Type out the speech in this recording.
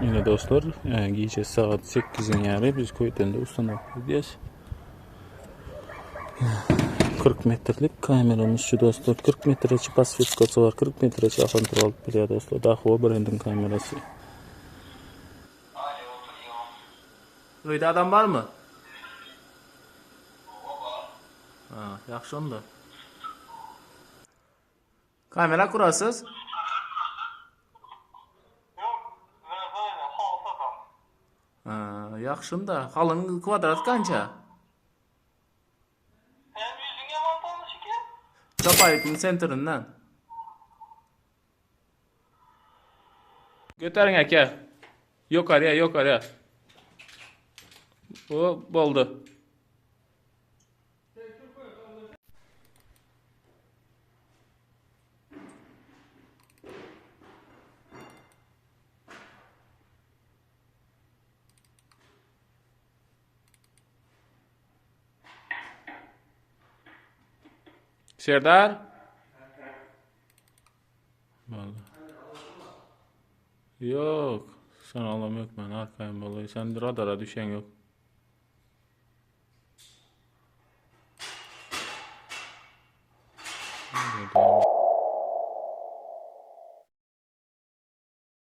Ine dostlar, e, gije sagat 8-iň ýary biz Köýtende ustanowka edýäs. 40 metrlik kameramyz şu dostlar. 40 metreçi pasfitkasy bar. 40 metreçi akan alyp bilýär dostlar. Dahua brendiň kamerasy. Öýde adam barmy? Ha, ýagşy onda. Kamera kurasyz? Yok, biraz öyle, halı satam. Ha, ýagşy onda. Halyň kwadrat kança? Sen yüzün yaman tanış ki. Çapaýewiň sentrinden. Göteriň eke. Ýokarýa, ýokarýa. Bu boldy. Serdar. Boldy. Ýok, sen alam ýok men arkaýyn bol. Sen radara düşen ýok.